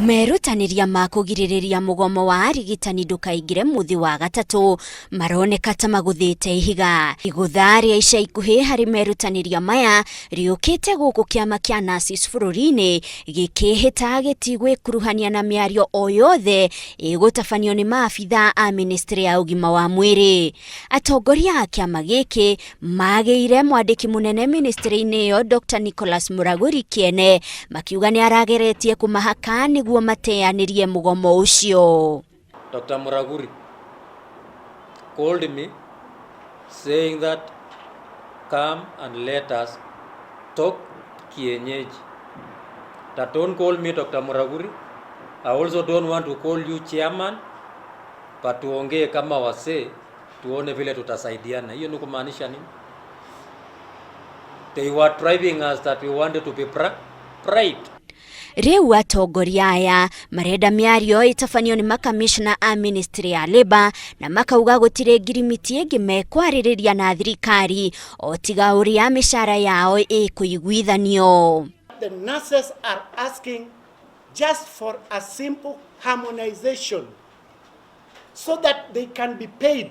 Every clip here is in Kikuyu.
Merutanĩria ma kũgirĩrĩria mũgomo wa arigitani ndũkaingĩre mũthĩ wa gatatũ maroneka ta magũthĩte ihiga. Igũtha rĩa ica ikuhĩ harĩ merutanĩria maya rĩũkĩte gũkũ kĩama kĩa nurses bũrũri-inĩ gĩkĩhĩta gĩtigwĩkuruhania na mĩario o yothe ĩgũtabanio nĩ maabitha a ministry ya ũgima wa mwĩrĩ. Atongoria a kĩama gĩkĩ magĩire mwandĩki mũnene ministry-inĩ ĩyo Dr. Nicholas Muraguri Kĩene makiuga nĩ arageretie kũmahaka nĩguo mateanĩrie mũgomo ũcio. Dr. Muraguri called me saying that come and let us talk kienyeji. That don't call me Dr. Muraguri. I also don't want to call you chairman, but tuongee kama wasee, tuone vile tutasaidiana. Hiyo ni kumaanisha nini? They were driving us that we wanted to be bribed. Rĩu atongoria aya marenda mĩario ĩtabanio nĩ makamishna a ministry ya Labour na makauga gũtirĩ ngirimiti ĩngĩ mekwarĩrĩria na thirikari o tiga ũrĩa mĩcara yao ĩkũiguithanio. The nurses are asking just for a simple harmonization so that they can be paid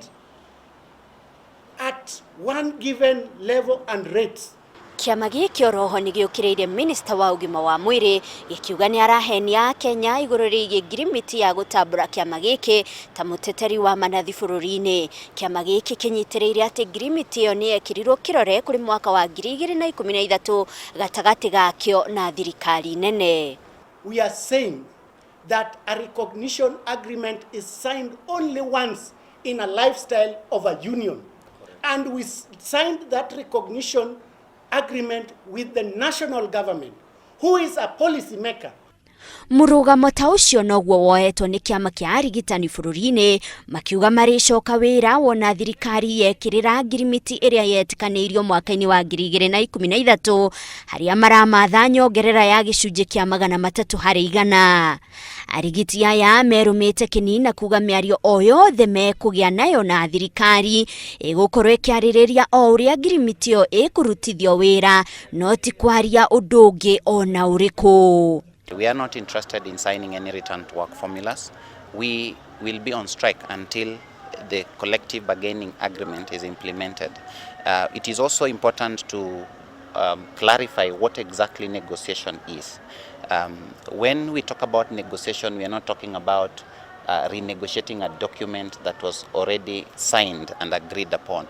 at one given level and rates. Kĩama gĩkĩ oroho nĩ gĩũkĩrĩire minista wa ũgima wa mwĩrĩ gĩkiuga nĩ arahenia Akenya igũrũ rĩgiĩ ngirimiti ya gũtambũra kĩama gĩkĩ ta mũteteri wa manathi bũrũri-inĩ. Kĩama gĩkĩ kĩnyitĩrĩire atĩ ngirimiti ĩyo nĩ yekĩrirwo kĩrore kũrĩ mwaka wa 2013 gatagatĩ gakĩo na thirikari nene. We are saying that a recognition agreement is signed only once in a lifestyle of a union. And we signed that recognition agreement with the national government, who is a policy maker. Mũrũgamo ta ũcio noguo woetwo nĩ kĩama kĩa arigitani bũrũri-inĩ makiuga marĩcoka wĩra wona thirikari yekĩrĩra ngirimiti ĩrĩa yetĩkanĩirio mwaka-inĩ wa 2013 harĩa maramatha nyongerera ya gĩcunjĩ kĩa 300%. Arigiti aya merũmĩte kĩni na kuga mĩario o yothe mekũgĩa nayo na thirikari ĩgũkorwo ĩkĩarĩrĩria o ũrĩa ngirimiti ĩyo ĩkũrutithio wĩra no ti kwaria ũndũ ũngĩ ona ũrĩkũ. We are not interested in signing any return to work formulas. We will be on strike until the collective bargaining agreement is implemented. It is also important to clarify what exactly negotiation is. When we talk about negotiation, we are not talking about renegotiating a document that was already signed and agreed upon.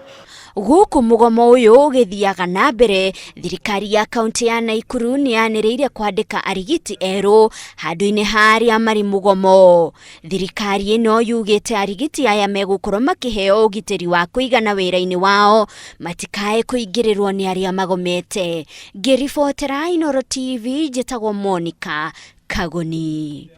Gũkũ mũgomo ũyũ ũgĩthiaga na mbere, thirikari ya kaunti ya Naikuru nĩ yanĩrĩire kwandĩka arigiti erũ handũ-inĩ ha arĩa marĩ mũgomo. Thirikari ĩno yugĩte arigiti aya megũkorwo makĩheo ũgitĩri wa kũigana wĩra-inĩ wao matikae kũingĩrĩrwo nĩ arĩa magomete. Ngĩribotera Inooro TV, njĩtagwo Monica Kagoni.